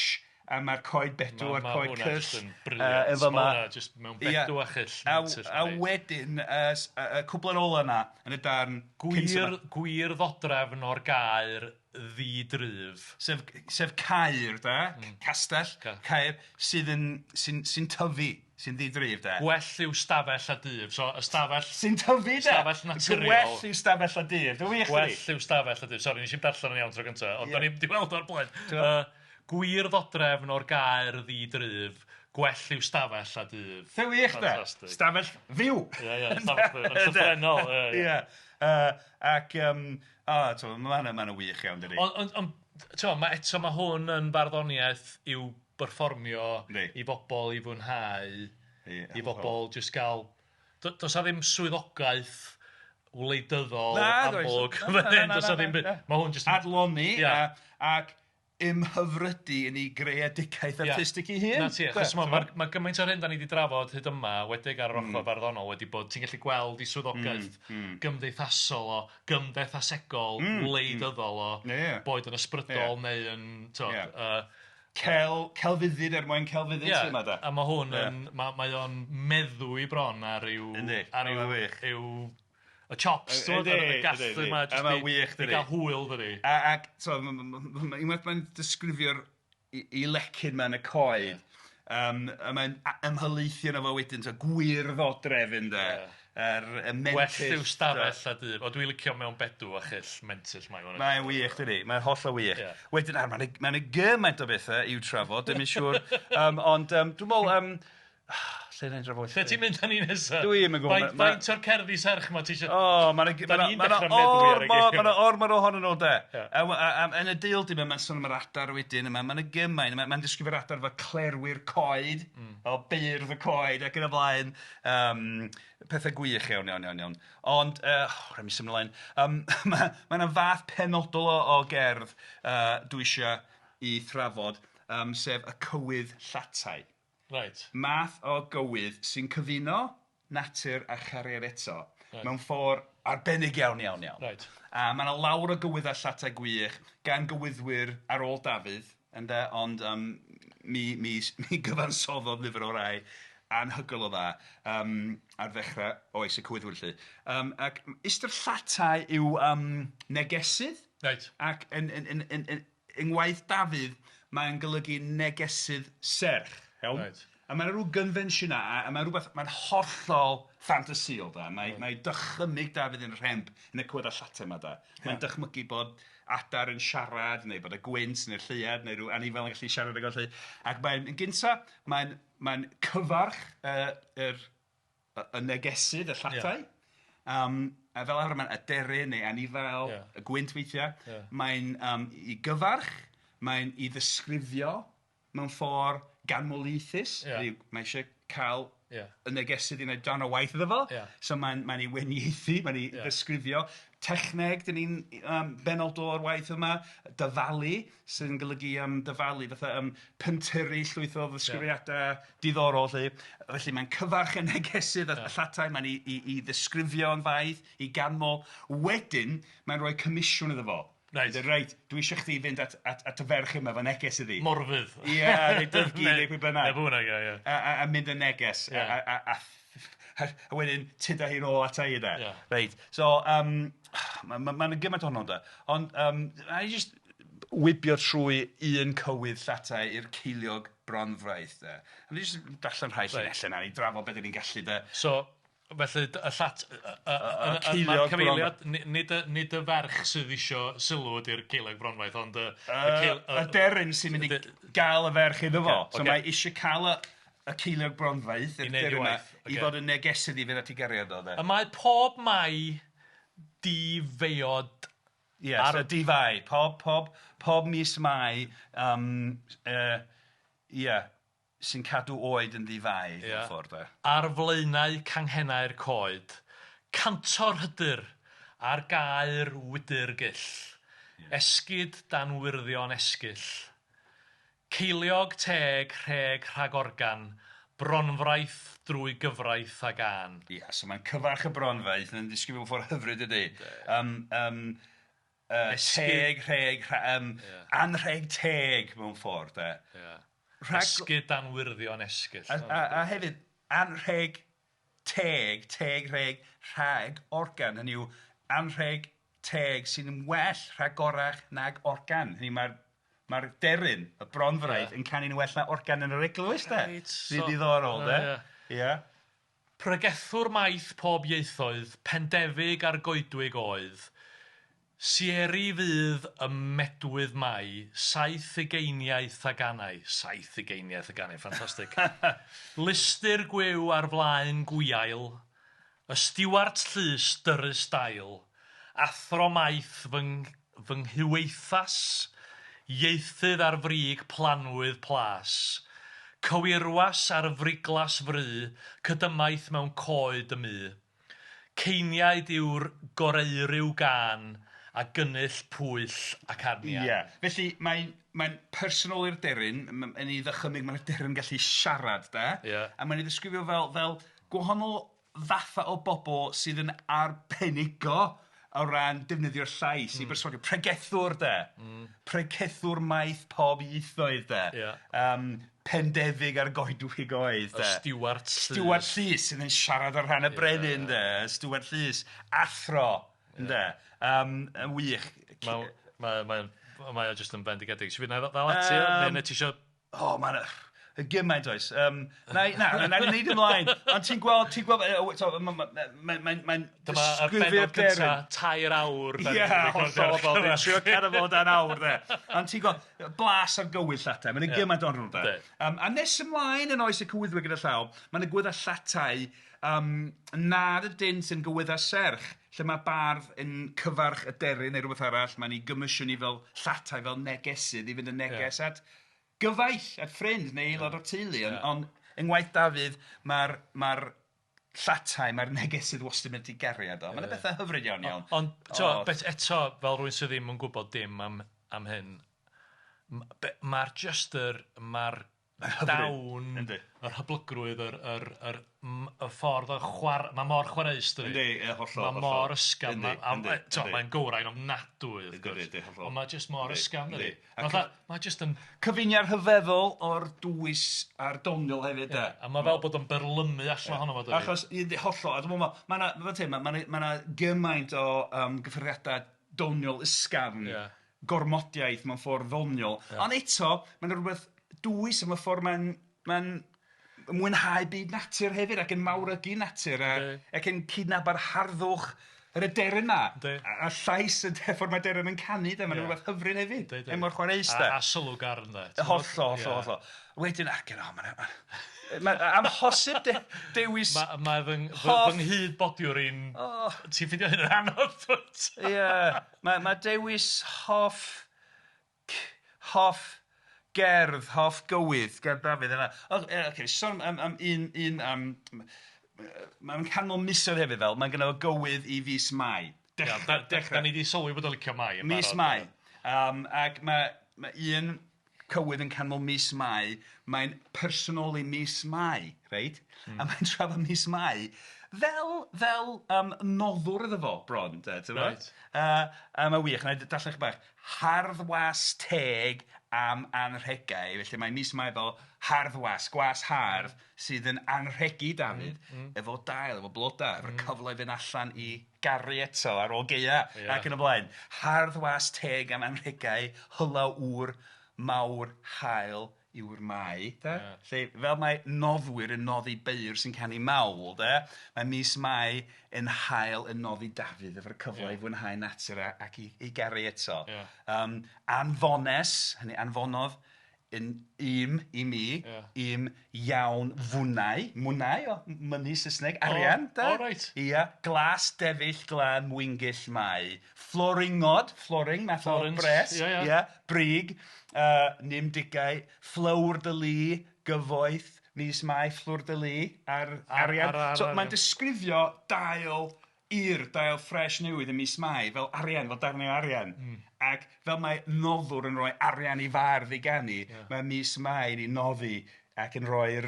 a mae'r coed bedw a'r coed cyll. Ma' hwnna jyst yn brilliant. Efo ma'... Ma' hwnna jyst mewn bedw a chyll. Mentyll Mai. A wedyn, y cwpled ola yna, yn y darn Gwir, gwir ddodrefn o'r gaer ddi-dryf. Sef, sef caer, de, castell, caer, sydd yn, sy'n, sy'n tyfu, sy'n ddi-dryf, de. Gwell yw stafell a dyf. So, ystafell... Sy'n tyfu, de! Stafell naturiol. Gwell yw stafell a dyf. Dwi'n wych, Gwell yw stafell a dyf. Sori, nes i'm darllen o'n iawn tro gyntaf, ond o'n i'm 'di weld o'r blaen. Gwir ddodrefn o'r gaer ddi-dryf, gwell yw stafell a dyf. Dwi'n wych, de! Fantastic. Stafell fyw! Ie, ie, stafell fyw, yn llythrennol. Ie, ie. Ac, o, t'mo, ma' hwnna, ma' hwnna'n wych iawn, dydi? Ond, ond, ond, t'mo, mae eto mae hwn yn farddoniaeth i'w berfformio i bobl i fwynhau, i bobl jyst gael... Does 'na ddim swyddogaeth wleidyddol amlwg fan hyn, does 'na ddim byd. Mae hwn jyst yn... Adloni ac ymhyfrydu yn ei greadigaeth artistig ei hun. Na ti, achos mae ma, ma gymaint o'r hyn da ni wedi drafod hyd yma, wedig ar yr ochr farddonol, wedi bod, ti'n gallu gweld ei swyddogaeth gymdeithasol o, gymdeithasegol, wleidyddol o, boed yn ysbrydol neu yn, t'od, Cel, celfyddyd er mwyn celfyddyd yeah, yma da. A mae hwn yn, yeah. mae o'n meddwi bron ar yw... Yndi, ar yw, yw y chops, ti'n gwybod, y gallu yma, jyst i, wych, i gael hwyl, dydi. Ac, so, unwaith mae'n disgrifio'r i lecyn ma yn y coed, a mae'n ymhelaethu yna fo wedyn, so, gwir ddodrefn, de. Yeah. Yr y mentyll. Well yw stafell a dyf. O, dwi'n licio mewn bedw a chyll mentyll mae hwn. Mae'n wych, dydi? Mae'n hollol wych. Yeah. Wedyn, ar, mae'n ma gymaint o bethau i'w trafod, dwi'n siŵr. Ond dwi'n meddwl, lle na i drafod? Lle ti'n mynd â ni nesaf? Dwi ddim yn gwybod. Faint o'r cerddi serch ma ti eisiau... O, mae'n ma ormod ohonyn nhw, de. A yn y deil di, mae'n sôn am yr adar wedyn, mae'n gymaint, mae'n disgrifio'r adar fel clerwyr coed, fel beirdd y coed ac yn y blaen. Pethau gwych iawn, iawn, iawn, iawn. Ond, rhaid mi symud ymlaen, mae yna fath penodol o gerdd dwi eisiau i thrafod, sef y cywydd llatai. Right. Math o gywydd sy'n cyfuno natur a chariad eto mewn ffordd arbennig iawn, iawn, iawn. Right. A mae yna lawr o gywyddau llatai gwych gan gywyddwyr ar ôl Dafydd, ynde, ond mi gyfansoddodd nifer o rai anhygoel o dda ar ddechrau oes y cywyddwyr 'lly. Ac ystyr llatai yw negesydd. Right. Ac yn ngwaith Dafydd, mae'n golygu negesydd serch. Iawn? Right. A mae'n rhyw gonfensiynau, a mae'n rhywbeth, mae'n hollol ffantasïol, da. Mae dychymyg Dafydd yn rhemp yn y cywyddau llatai yma, da. Mae'n dychmygu bod adar yn siarad, neu bod y gwynt, neu'r lleuad, neu rhyw anifail yn gallu siarad ag o 'lly. Ac mae'n, yn gynta, mae'n cyfarch y negesydd, y llatai. A fel arfer mae'n aderyn neu anifail, y gwynt weithiau. Mae'n i gyfarch, mae'n i ddisgrifio mewn ffordd ganmoliaethus. Mae eisiau cael y negesydd i wneud darn o waith iddo fo. So mae'n ei wenieithu, mae'n ei ddisgrifio. Techneg, dyn ni'n benodol o'r waith yma, dyfalu, sy'n golygu dyfalu, fatha pentyrru llwyth o ddisgrifiadau diddorol 'lly. Felly mae'n cyfarch y negesydd y llatai, mae'n i ddisgrifio yn faith, i ganmol. Wedyn, mae'n rhoi comisiwn iddo fo. Reit. Reit, dwi eisiau chdi fynd at y ferch yma fo neges iddi. Morfudd. Ie, neu Dyfgu, neu pwy bynnag. Neu pwy bynnag, ie, ie. A mynd y neges. A wedyn tyda hi'n ôl ata i, de. Reit, so, mae'n gymaint ohono, de. Ond, a i jyst wibio trwy un cywydd llatai i'r ceiliog bronfraith, de. A ni jyst darllen rhai llinellau na, ni drafod beth ni'n gallu, de. So, felly, y llat... Y ceiliog bronfraith. Nid y ferch sydd isio sylw ydy'r ceiliog bronfraith, ond y... Y deryn sy'n mynd i gael y ferch iddo fo. So mae eisiau cael y ceiliog bronfraith, y deryn yma, i fod yn negesydd i fynd at ei gariad o, de. Y mae pob mai difeiod... Ie, so difai. Pob mis Mai, ie, sy'n cadw oed yn ddifai, mewn ffordd, de. Ar flaenau canghennau'r coed, cantor hydyr ar gaer wydr gyll, esgid dan wyrddion esgyll, ceiliog teg rheg rhagorgan, bronfraith drwy gyfraith a gân. Ie, so mae'n cyfarch y bronfraith yn disgrifio mewn ffordd hyfryd, ydy. Teg, rheg, anrheg teg mewn ffordd, de. Esgid dan wyrddion esgyll. A hefyd, anrheg teg, teg, rheg, rhag organ. Hynny yw, anrheg teg sy'n well rhagorach nag organ. Hynny yw, mae'r deryn, y bronfraith, yn canu'n well na organ yn yr eglwys, de. Sy'n ddiddorol, de. Ie. Pregethwr maith pob ieithoedd, pendefig ar goedwig oedd, Sieri fydd y medwydd mai, 70 a ganau. 70 a ganau, ffantastig. Listyr gwiw ar flaen gwiail, y stiwart llys dyrys dail, athro maith fy nghyweithas, ieithydd ar frig planwydd plas, cywirwas ar friglas fry, cydymaith mewn coed y mu. Ceiniaid yw'r goreuriw gân a gynnull pwyll ac arnian. Ie, felly mae'n Mae'n personoli'r deryn, yn ei ddychymyg mae'r deryn yn gallu siarad de. Ia. A mae'n ei ddisgrifio fel fel gwahanol fathau o bobl sydd yn arbenigo o ran defnyddio'r llais i berswadio. Pregethwr de. Pregethwr maith pob ieithoedd de. Ia. Pendefig ar goedwig oedd de. Y stiwart llys. Stiwart llys sydd yn siarad ar rhan y brenin de. Stiwart llys. Athro ynde. Yn wych. Mae mae mae'n mae o jyst yn bendigedig. Ti'n mynd ddal ati neu neu ti isio... O, mae'n gymaint oes. Na, na, na, na, neud ymlaen. Ond ti'n gweld, ti'n gweld, mae'n Dyma y bennod gynta, 3 awr. Ie, hollol, hollol. Dwi'n trio cadw fo dan awr, de. Ond ti'n gweld, blas ar gywydd llatai. Mae'n gymaint o'n nhw, de. A nes ymlaen yn oes y cywyddwyr gyda llaw, mae'n y gwydda llatai nad ydynt yn gywydda serch, lle mae bardd yn cyfarch y deryn neu rhywbeth arall, mae'n ei gomisiwn fel llatai, fel negesydd, i fynd yn neges at gyfaill, at ffrind neu aelod o'r teulu. Ond on, yng ngwaith Dafydd, mae'r mae'r llatai, mae'r negesydd wastad yn mynd i gariad o. Mae'n bethau hyfryd iawn iawn. Ond, oh. Beth eto, fel rhywun sydd ddim yn gwybod dim am, am hyn, mae'r just yr, mae'r dawn, yr hyblygrwydd, yr, yr, yr, y ffordd o chwar... Mae mor chwaraeus, dydi? Yndi, ie, hollol. Mae mor ysgafn. Mae'n gywrain ofnadwy, wrth gwrs. Yndi, hollol. Ond mae jyst mor ysgafn, dydi? Mae jyst yn... Cyfuniad rhyfeddol o'r dwys a'r doniol hefyd, de. A mae fel bod o'n byrlymu allan ohono fo, dydi? Achos, yndi, hollol. A dwi'n meddwl, mae yna ma ma gymaint o gyffyrddiadau doniol ysgafn, gormodiaeth mewn ffordd ddoniol. Ond eto, mae'n rhywbeth dwys am y ffordd mae'n mae'n mwynhau byd natur hefyd ac yn mawrygu natur a, ac yn cydnabod harddwch yr aderyn 'ma. A llais y ffordd mae aderyn yn canu de, mae'n rhywbeth hyfryd hefyd. Er mor chwareus de. A sylw garn de. Hollol, hollol, hollol. Wedyn ac yn o, mae'n ma amhosib dewis. Mae fy nghyd bodiwr i'n... Ti'n ffeindio hyn yn anodd, dwyt? Ie. Mae ma dewis hoff hoff gerdd, hoff gywydd gan Dafydd yna. O, ie, ocê, sôn am, am un, un um, mae'n canol misoedd hefyd fel, mae'n gynno fo gywydd i fis Mai. Dechrau, da, dechrau. Da ni wedi sylwi bod o'n licio Mai yn Mis Mai. Ac mae, mae un cywydd yn canol mis Mai, mae'n personoli mis Mai, reit? A mae'n trafod mis Mai fel, fel noddwr iddo fo, bron, de, ti'n Reit. A mae wych, na i darllen chydig bach. Harddwas teg am anrhegau, felly mae mis Mai fel harddwas, gwas hardd, sydd yn anrhegu Dafydd efo dail, efo blodau, efo'r cyfle i fynd allan i garu eto ar ôl gaea ac yn y blaen. Harddwas teg am anrhegau, hylaw ŵr mawr hael yw'r Mai, de? Ia. Felly, fel mae noddwyr yn noddi beirdd sy'n canu mawl, de, mae mis Mai yn hael yn noddi Dafydd efo'r cyfle i fwynhau natur ac i, i garu eto. Ia. Anfones, hynny anfonodd, yn im i mi, Ia. im iawn fwnau, mwnau o mynnu Saesneg, arian, de? O, reit. Ia, glas defyll glân mwyngyll mai, floringod, floring, math o Florins, bres, ia, ia. ia, brig, nim digau, fflawr dy lu, gyfoeth, mis Mai, fflwr dy lu, ar arian. Ar, ar, so mae'n disgrifio dail i'r dail ffres newydd ym mis Mai fel arian, fel darnau o arian. Ac fel mae noddwr yn rhoi arian i fardd i ganu, mae mis Mai yn ei noddi ac yn rhoi'r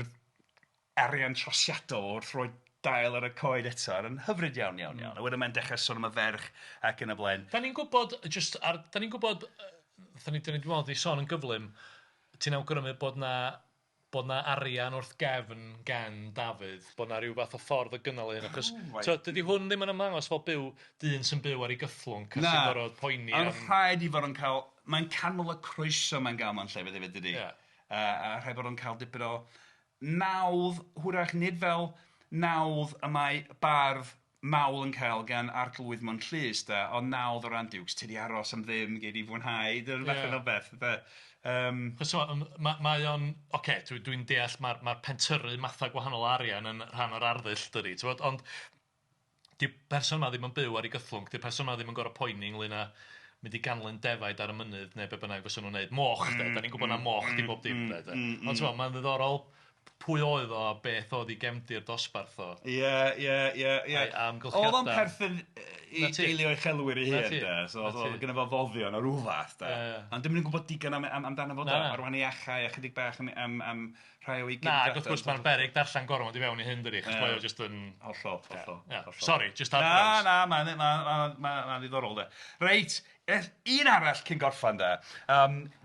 arian trosiadol wrth roi dail ar y coed eto. Yn hyfryd iawn, iawn, iawn. A wedyn mae'n dechrau sôn am y ferch ac yn y blaen. Da ni'n gwybod, just ar, da ni'n gwybod, da ni, da ni, dwi'n meddwl, di sôn yn gyflym, ti'n awgrymu bod na, bod na arian wrth gefn gan Dafydd, bod na rhyw fath o ffordd o gynnal ei hun, achos so, dydy hwn ddim yn ymddangos fel byw, dyn sy'n byw ar ei gyfflwnc a sy'n gorfod poeni am... Ond rhaid i fod yn cael, mae'n canmol y croeso mae'n gael mewn llefydd hefyd, dydy? Yeah. A rhaid bod o'n cael dipyn o nawdd, hwyrach nid fel nawdd y mae bardd mawl yn cael gan arglwydd mewn llys, de, ond nawdd o ran diwcs, ti di aros am ddim, gei di fwynhau, dyna'r fath o beth, de. Chos mae o'n, oce, okay, dwi'n deall mae'r ma pentyrru mathau gwahanol arian yn rhan o'r arddull, dydi, ti'n ond di person yma ddim yn byw ar ei gythlwnc, di'r person yma ddim yn gorfod poeni ynglyn â mynd i ganlyn defaid ar y mynydd neu be bynnag fysa nhw'n neud. Moch, de, da ni'n gwybod na moch di bob dim, de. Ond ti'n mae'n ddiddorol. pwy oedd o a beth oedd ei gefndir dosbarth o. Ie, ie, ie, ie. A'i amgylchiadau. Oedd o'n perthyn i deulu o uchelwyr ei hun, de. So oedd oedd gynno fo foddion o ryw fath, de. Ond dwi'm yn gwybod digon am am amdano fo, de. Ar wahân ei achau a chydig bach am am am rhai o'i Na, ac wrth gwrs mae'n beryg darllen gormod i fewn i hyn, dydi, achos mae o jyst yn... Hollol, hollol, hollol. Sori, jyst ar draws. Na, na, mae'n ma, ma, ma, ma ddiddorol, de. Reit, un arall cyn gorffan, de,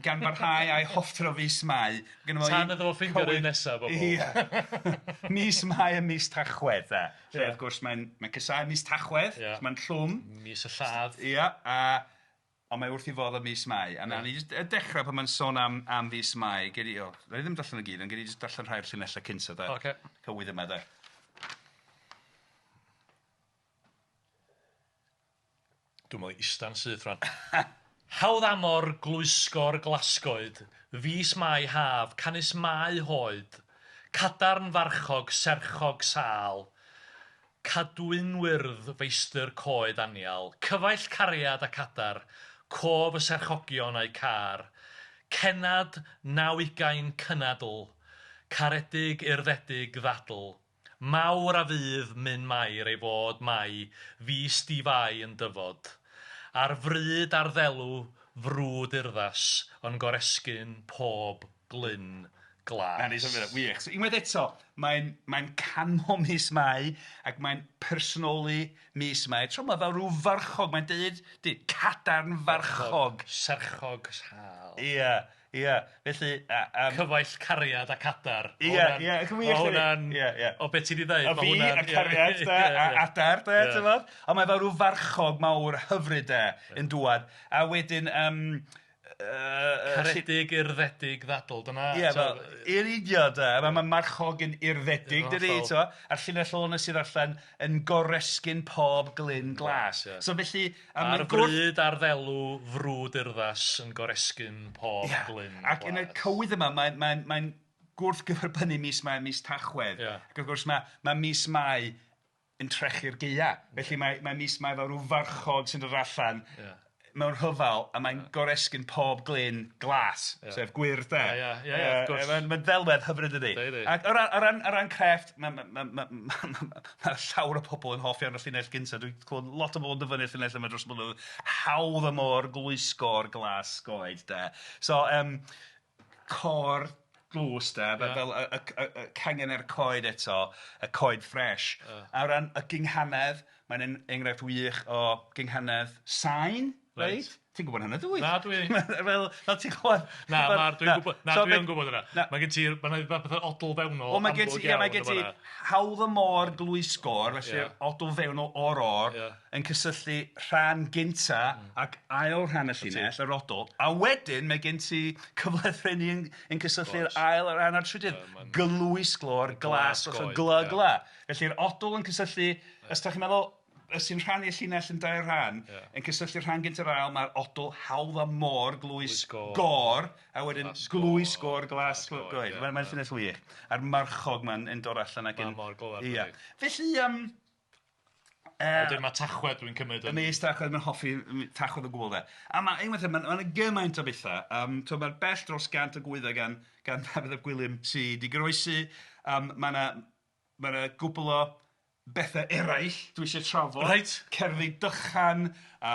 gan barhau â'i hoffter o fis Mai. Gynno fo Tan iddo fo ffeindio'r un nesaf, bobl. Ia. Mis Mai a mis Tachwedd, de. Lle, wrth gwrs, mae'n mae casáu mis Tachwedd, Ia. mae'n llwm. Mis y lladd. Ia, a ond mae wrth ei fodd ym mis Mai. A nawn ni jyst dechrau pan mae'n sôn am am fis Mai. Gei di, o, wna i ddim darllen o gyd, ond gei di jyst darllen rhai o'r llinellau cynta, de. Ocê. Cywydd yma, de. Dwi'n meddwl ista'n syth rwan. Hawdd amor glwysgor glasgoed, fis Mai haf, canys Mai hoed, cadarn farchog serchog sâl, cadwynwyrdd feistr coed anial, cyfaill cariad ac adar, cof y serchogion a'u car, cennad 29 cynadl, caredig urddedig ddadl, Mawr a fydd myn Mair ei fod Mai fis di-fai yn dyfod, Ar fryd ar ddelw frwd urddas Yn goresgyn pob glyn glas. Na ni, so wych. So unwaith eto, mae'n mae'n canmol mis Mai ac mae'n personoli mis Mai. Tro 'ma fel rhyw farchog, mae'n deud, deud cadarn farchog. Serchog sâl. Ia. Ia, felly yy yym... Cyfaill cariad ac adar. Ia, ia, gwych. Ma' hwnna'n... Ia, ia. O be ti 'di ddeud, A ma' fi hwnna'n... a cariad de, a adar de, ti'mod? Ond mae fel rhyw farchog mawr hyfryd de yn dŵad. A wedyn yym yy... Caredig urddedig ddadl, dyna... Ia, fel yn union de, a ma' marchog yn urddedig dydi, ti'mod? A'r llinell ola wnes i ddarllen yn goresgyn pob glyn glas. So felly... Ar fryd ar ddelw frwd urddas yn goresgyn pob glyn Ia, ac yn y cywydd yma mae'n mae'n mae'n gwrthgyferbynnu mis Mai a mis Tachwedd. Ia. Ac wrth gwrs mae mae mis Mai yn trechu'r gaea. Felly mae mae mis Mai fel rhyw farchog sy'n dod allan Ia. mewn rhyfel a mae'n goresgyn pob glyn glas, sef gwyrdd de. Ia, ia, ia, ia, wrth gwrs. Mae'n mae'n ddelwedd hyfryd ydi. Yndi, yndi. Ac o ran o ran o ran crefft, ma' ma' ma' ma' ma' ma' llawer o pobl yn hoff iawn o'r llinell gynta. Dwi'n clywed lot o bobl yn dyfynnu'r llinell yma dros y blynyddoedd. Hawdd y môr, glwysgor, glas goed de. So yym côr glws de, fel fel y y y y cangen a'r coed eto, y coed ffres. A o ran y gynghanedd, mae'n en- enghraifft wych o gynghanedd sain, reit? Ti'n gwybod hynna dwyt? Na, dwi. Fel fel ti'n gwybod... Na, ma'r dwi'n gwybod, na, So dwi be- yn gwybod hynna. Na. Mae gen ti'r, mae 'na fatha odl fewnol Wel, mae gen ti, amlwg ia, mae iawn gen yn ti fan'na. hawdd y môr glwysgor, felly Ia. odl fewnol o'r or, Ia. yn cysylltu rhan gynta ac ail rhan y llinell, yr odl, a wedyn mae gen ti cyflythrennu yn, yn cysylltu'r ail rhan a'r trydydd, glwysglor, glas, Glas glas, goed, gly, ia. gla. Felly'r odl yn cysylltu, os da chi'n meddwl, os ti'n rhannu y llinell yn dair rhan, yn cysylltu'r rhan gyntaf a'r ail, mae'r odl hawdd a môr, glwys, gor, a wedyn glwys, gor, glas, goed. Mae'n mae llinell wych. A'r marchog ma'n yn dod allan ac yn... Mae mor glyfar. Ia. Felly, Wedyn mae Tachwedd dwi'n cymryd yn... Mis Tachwedd, mae'n hoffi Tachwedd o gwbl de. A mae, unwaith mae'n ma gymaint o bethau. Mae'n bell dros 100 o gwyddau gan, gan Dafydd ap Gwilym sydd wedi goroesi. Mae yna ma gwbl o bethau eraill dwi eisiau trafod. Reit. Cerddi dychan a,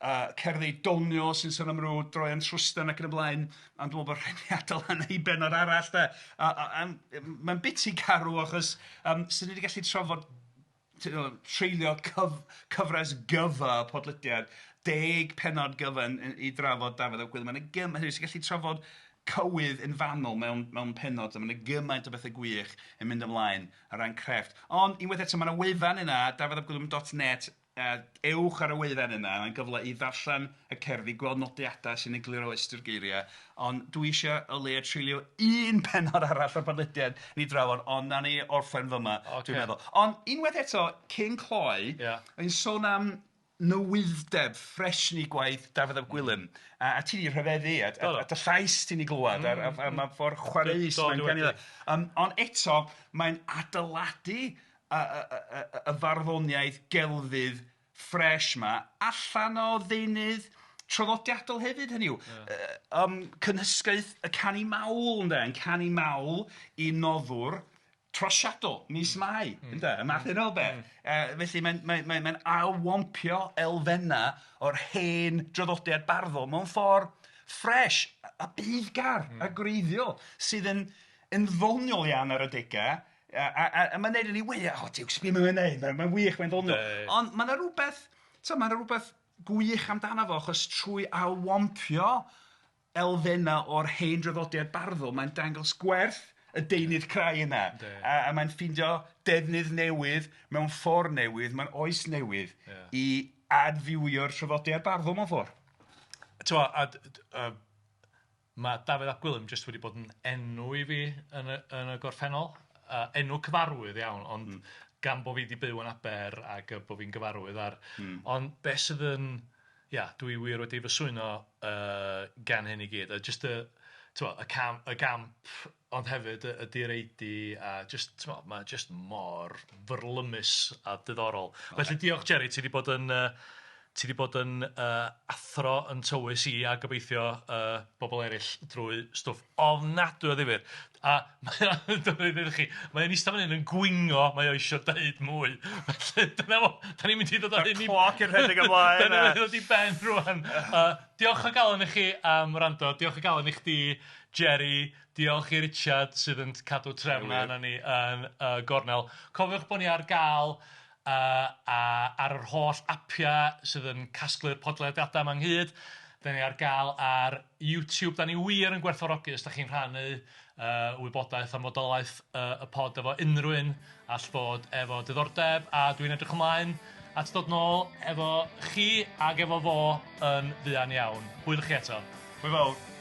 a cerddi doniol sy'n sôn am ryw droion trwstan ac yn y blaen. Ond dwi'n meddwl bod rhaid ni adael hynny i bennod arall de. A, a, a, mae'n biti carw achos swn i wedi gallu trafod treulio cyfres gyfa podlediad, 10 pennod gyfan i drafod Dafydd ap Gwilym. Mae'n gymaint, sy'n gallu trafod cywydd yn fanwl mewn, mewn pennod, a mae'n gymaint o bethau gwych yn mynd ymlaen ar ran crefft. Ond unwaith eto, mae yna wefan yna, dafyddapgwilym.net, ewch ar y wefan yna, mae'n gyfle i ddarllen y cerddi, gweld nodiadau sy'n egluro ystyr geiriau, ond dwi eisiau o leia treulio un pennod arall o'r podlediad ni drafod, ond nawn ni orffen fyma, Ocê. dwi'n meddwl. Ond unwaith eto, cyn cloi, Ia. yn sôn am newydd-deb, ffresni gwaith Dafydd ap Gwilym, a ti 'di rhyfeddu, a, a, a dy llais ti'n ei glywed, a mae ffordd chwareus Do, mae'n dwi canu. wedi. Ond eto, mae'n adeiladu y, y, y, y farddoniaeth gelfydd ffres 'ma allan o ddeunydd traddodiadol hefyd, hynny yw, cynhysgaeth y canu mawl ynde, yn canu mawl i noddwr trosiadol, mis Mai, ynde, y math yna o beth. Felly mae'n mae'n mae'n mae'n ail-wampio elfennau o'r hen draddodiad barddol mewn ffordd ffres a beiddgar a gwreiddiol sydd yn yn ddoniol iawn ar adegau a a a a mae'n neud i ni wenu, o Duw, sbia be mae'n neud, mae'n mae'n wych, mae'n ddoniol. Ond mae 'na rywbeth, tibod, mae 'na rywbeth gwych amdano fo achos trwy ail-wampio elfennau o'r hen draddodiad barddol, mae'n dangos gwerth y deunydd crai yna. A, a mae'n ffeindio defnydd newydd mewn ffordd newydd, mewn oes newydd yeah. i adfywio'r traddodiad barddol mewn ffordd. T'mo, a, a, mae Dafydd ap Gwilym jyst wedi bod yn enw i fi yn y, yn y gorffennol. Enw cyfarwydd iawn, ond gan bod fi wedi byw yn Aber ac bod fi'n gyfarwydd ar... Ond beth sydd yn... Ia, dwi wir wedi fy swyno gan hyn i gyd. A jyst y, t'mo, y cam, y gamp, ond hefyd y direidi a jyst, t'mo, mae jyst mor fyrlymus a diddorol. Felly diolch Jerry, ti wedi bod yn uh, ti wedi bod yn uh, athro yn tywys i a gobeithio uh, bobl eraill drwy stwff ofnadwy o ddifyr. A mae o'n dweud chi, mae o'n eistedd fan hyn yn gwingo, mae o eisiau deud mwy. Felly dyna fo, da ni'n mynd i ddod â hyn i... Cloc yn rhedeg ymlaen. Da ni'n mynd i ddod i ben rwan. Diolch o galon i chi am wrando, diolch o galon i chdi, Jerry, diolch i Richard sydd yn cadw trefn arna ni yn y gornel. Cofiwch bod ni ar gael a ar yr holl apiau sydd yn casglu'r podlediadau yma ynghyd. Da ni ar gael ar YouTube. Da ni wir yn gwerthfawrogi os da chi'n rhannu wybodaeth am fodolaeth y pod efo unrhyw un all fod efo diddordeb a dwi'n edrych ymlaen at ddod nôl efo chi ag efo fo yn fuan iawn. Hwyl i chi eto. Hwyl fawr.